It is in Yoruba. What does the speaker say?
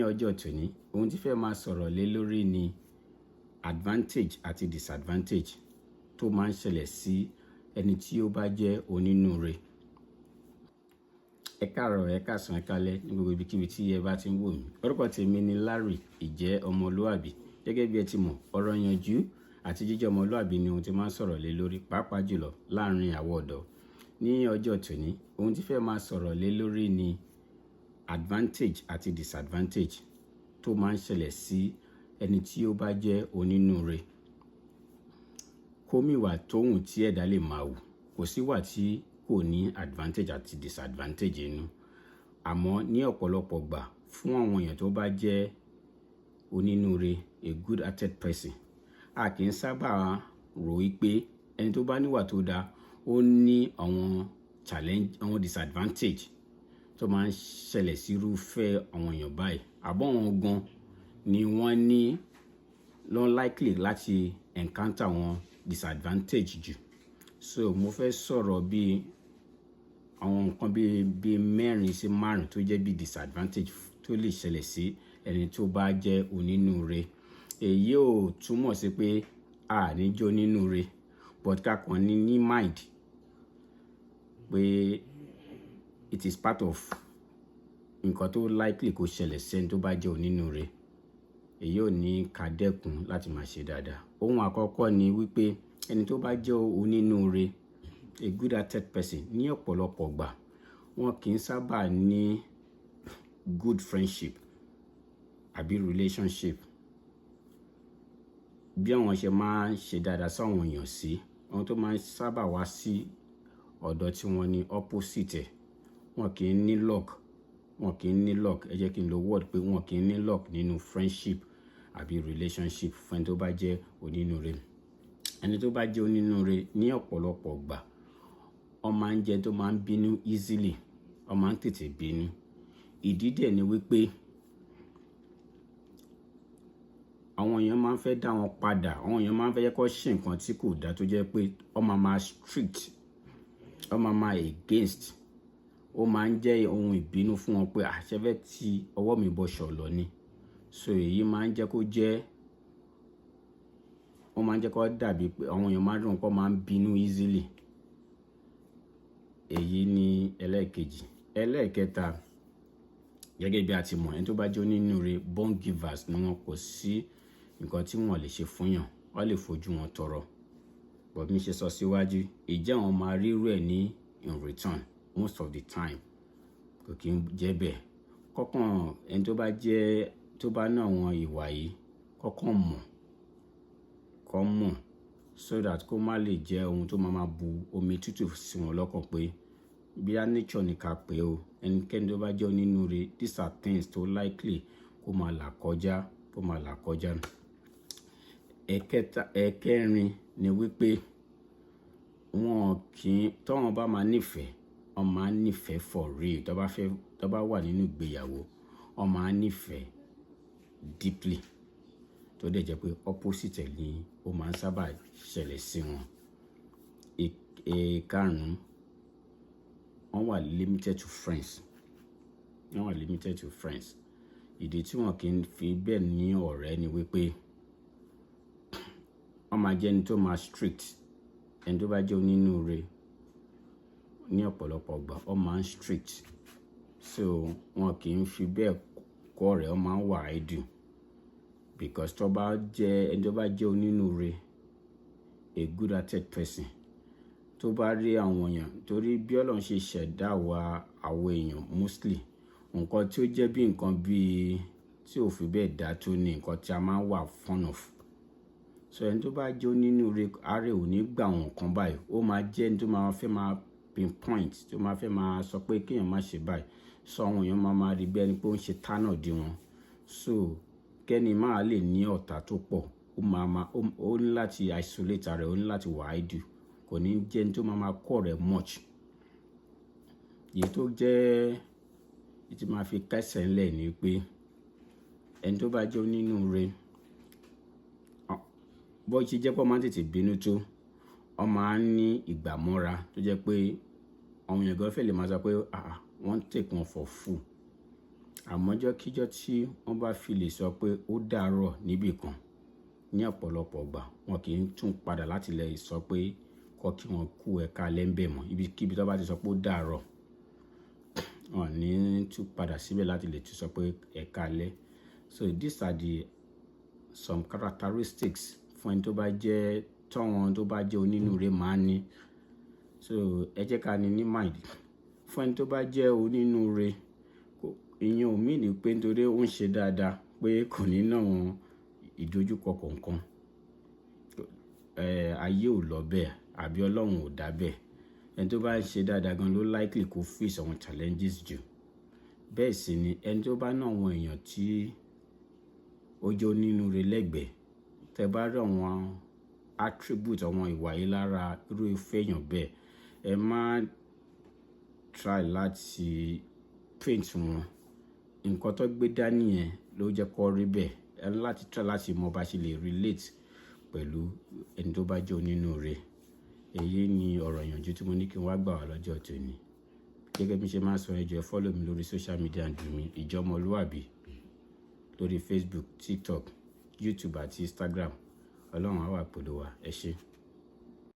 Ọjọ́ tòní, ohun tí fẹ́ máa sọ̀rọ̀ lé lórí ni advantage àti disadvantage tó máa ń ṣẹlẹ̀ sí ẹni tí ó bá jẹ́ onínúure. Ẹ káàárọ̀, ẹ káàsán, ẹ káalẹ́ ní gbogbo ibikíbi tí ẹ bá ti ń wò mí. Orúkọ tèmi ni Larry Ìjẹ́ Ọmọlúàbí. Gẹ́gẹ́ bí ẹ ti mọ̀, ọ̀rọ̀ ìyànjú àti jíjẹ́ ọmọlúàbí ni ohun tí máa ń sọ̀rọ̀ lé lórí, pàápàá jùlọ láàárín àwọn ọ̀dọ́. Ní ọjọ́ tòní, ohun tí fẹ́ máa sọ̀rọ̀ lé lórí ni advantage àti disadvantage tó máa ń ṣẹlẹ̀ sí ẹni tí ó bá jẹ́ onínúure. Kómìwà tóhùn tí ẹ̀dá lè máa wù, kò sí wà tí kò ní advantage àti disadvantage inú. Àmọ́ ní ọ̀pọ̀lọpọ̀ ìgbà, fún àwọn èèyàn tó bá jẹ́ onínúure, a good hearted person, a kì í sábà rò wípé ẹni tó bá níwà tó dáa, ó ní àwọn challenge, àwọn disadvantage tó máa ń ṣẹlẹ̀ sí irúfẹ́ àwọn èèyàn báyìí. Àbọ̀ wọn gan ni wọ́n ní ló likely láti encounter àwọn disadvantage jù. So mo fẹ́ sọ̀rọ̀ bí àwọn nǹkan bí mẹ́rin sí márùn-ún tó jẹ́ bí disadvantage tó lè ṣẹlẹ̀ sí ẹni tó bá jẹ́ onínúure. Èyí ò túmọ̀ sí pé a ní jẹ́ onínúure, but ká kàn ní mind pé it is part of nǹkan tó likely kó ṣẹlẹ̀ sí ẹni tó bá jẹ́ onínúure. Èyí ò ní ká dẹ́kun láti máa ṣe dáadáa. Ohun àkọ́kọ́ ni wípé ẹni tó bá jẹ́ onínúure, a good hearted person, ní ọ̀pọ̀lọpọ̀ ìgbà, wọn kì í sábà ní good friendship àbí relationship. Bí àwọn ṣe máa ń ṣe dáadáa sí àwọn èèyàn sí, àwọn tó máa ń sábà wá sí ọ̀dọ̀ tí wọ́n ní opposite ẹ̀, wọn kì í ní luck, wọn kì í ní luck. Ẹ jẹ́ kí n lo word pé wọn kì í ní luck nínú friendship àbí relationship fún ẹni tó bá jẹ́ onínúure. Ẹni tó bá jẹ́ onínúure, ní ọ̀pọ̀lọpọ̀ ìgbà, ó máa ń jẹ́ tó máa ń bínú easily, ó máa ń tètè bínú. Ìdí dẹ̀ ni wípé àwọn èèyàn máa ń fẹ́ dá wọn padà, àwọn èèyàn máa ń fẹ́ jẹ́ kó ṣe nǹkan tí kò dá, tó jẹ́ pé ó máa máa strict, ó máa máa against. Ó máa ń jẹ́ ohun ìbínú fún wọn pé àṣẹ fẹ́ ti ọwọ́ mi bọ́ ṣọ̀lọ̀ ni. So èyí máa ń jẹ́ kó jẹ́, ó máa ń jẹ́ kó dàbí pé àwọn èèyàn máa ń dùn kó máa ń bínú easily. Èyí ni ẹlẹ́ẹ̀kejì. Ẹlẹ́ẹ̀kẹta, gẹ́gẹ́ bí a ti mọ̀, ẹni tó bá jẹ́ onínúure, born givers ni wọ́n. Kò sí nǹkan tí wọ́n lè ṣe fún yàn, wọ́n lè fojú wọn tọrọ. But bí mo ṣe sọ síwájú, ìjẹ́ àwọn máa rí irú ẹ̀ ní in return most of the time, kò kí ń jẹ́ bẹ́ẹ̀. Kọ́kàn ẹni tó bá jẹ́, tó bá ní àwọn ìwà yìí, kọ́kàn mọ̀, kó mọ̀, so that kó má lè jẹ́ ohun tó máa máa bu omi tútù sí wọn lọ́kàn pé bí a nature ní ká pé o. Ẹnikẹ́ni tó bá jẹ́ onínúure, these are things tó likely kó máa là kọjá, kó máa là kọjá. Ẹ̀kẹta, ẹ̀kẹrin ni wípé wọn kì í, tí wọ́n bá máa nífẹ̀ẹ́, wọ́n máa ń nífẹ̀ẹ́ for real. Tí wọ́n bá fẹ́, tí wọ́n bá wà nínú ìgbéyàwó, wọ́n máa ń nífẹ̀ẹ́ deeply. Tó dẹ̀ jẹ́ pé opposite ẹ̀ ni ó máa ń sábà ṣẹlẹ̀ sí wọn. Ìkarùn-ún, wọ́n wà limited to friends. Wọ́n wà limited to friends. Ìdí tí wọ́n kì í fi bẹ́ẹ̀ ní ọ̀rẹ́ ni wípé wọ́n máa jẹ́ ẹni tó máa strict. Ẹni tó bá jẹ́ onínúure, ní ọ̀pọ̀lọpọ̀ ìgbà, wọ́n máa ń strict. So wọn kì í fi bẹ́ẹ̀ kó ọ̀rẹ́, wọ́n máa ń wà idle, because tó bá jẹ́ ẹni tó bá jẹ́ onínúure, a good hearted person, tó bá rí àwọn èèyàn, torí bí Ọlọ́run ṣe ṣẹ̀dá wa, àwọn èèyàn mostly, nǹkan tí ó jẹ́ bí nǹkan bí tí ò fi bẹ́ẹ̀ dá tó ní nǹkan tí a máa ń wà fond of. So ẹni tó bá jẹ́ onínúure, àárẹ̀ ò ní gbà àwọn nǹkan báyìí. Ó máa jẹ́ ẹni tó máa fẹ́ máa pinpoint, tó máa fẹ́ máa sọ pé kí èèyàn má ṣe báyìí. So àwọn èèyàn máa máa rí bí ẹni pé ó ń ṣe tánà dí wọn. So kẹ́ni máa lè ní ọ̀tá tó pọ̀, ó máa ma, ó ní láti isolate ara rẹ̀, ó ní láti wà idle. Kò ní jẹ́ ẹni tó máa máa kó ọ̀rẹ́ much. Èyí tó jẹ́, èyí tí máa fi kẹ́sẹ̀ ńlẹ̀ ni pé ẹni tó bá jẹ́ onínúure, bó ṣe jẹ́ pé wọ́n máa ń tètè bínú tó, wọ́n máa ń ní ìgbàmọ́ra tó jẹ́ pé àwọn èèyàn gan fẹ́ lè máa sọ pé, "Ah, wọ́n take wọn for fool." Àmọ́ ọjọ́kíjọ́ tí wọ́n bá fi lè sọ pé ó dàárọ̀ níbì kan, ní ọ̀pọ̀lọpọ̀ ìgbà wọn kì í tún padà láti lè sọ pé kọ́ kí wọ́n kú ẹ káalẹ́ ńbẹ̀ mọ́. Ibikíbi tí wọ́n bá ti sọ pé ó dàárọ̀, wọn ò ní tún padà síbẹ̀ láti lè tún sọ pé ẹ káalẹ́. So these are the some characteristics fún ẹni tó bá jẹ́ tọ́wọn tó bá jẹ́ onínúure máa ń ní. So ẹ jẹ́ ká ní mind. Fún ẹni tó bá jẹ́ onínúure, ìyẹn ò mean pé nítorí ó ń ṣe dáadáa pé kò ní ná àwọn ìdojúkọ kọ̀ọ̀kan. Ayé ò lọ bẹ́ẹ̀ àbí Ọlọ́run ò dá bẹ́ẹ̀. Ẹni tó bá ń ṣe dáadáa gan ló likely kó face àwọn challenges jù. Bẹ́ẹ̀ sì ni ẹni tó bá ná àwọn èèyàn tí ó jẹ́ onínúure lẹ́gbẹ̀ẹ́, tẹ bá rí àwọn attribute, àwọn ìwà yìí lára irú ìfẹ́ èèyàn bẹ́ẹ̀, ẹ má try láti paint wọn. Nǹkan tó gbé dání yẹn ló jẹ́ kó rí bẹ́ẹ̀. Ẹ ní láti try láti mọ bá ṣe lè relate pẹ̀lú ẹni tó bá jẹ́ onínúure. Èyí ni ọ̀rọ̀ ìyànjú tí mo ní kí n wá gbà wá lọ́jọ́ tòní. Gẹ́gẹ́ bí mo ṣe máa ń sọ, ẹ jọ̀ọ́ ẹ follow mi lórí social media handle mi, Ìjọmọlúàbí, lórí Facebook, TikTok, YouTube àti Instagram. Ọlọ́run á wà pẹ̀lú wa. Ẹ ṣé.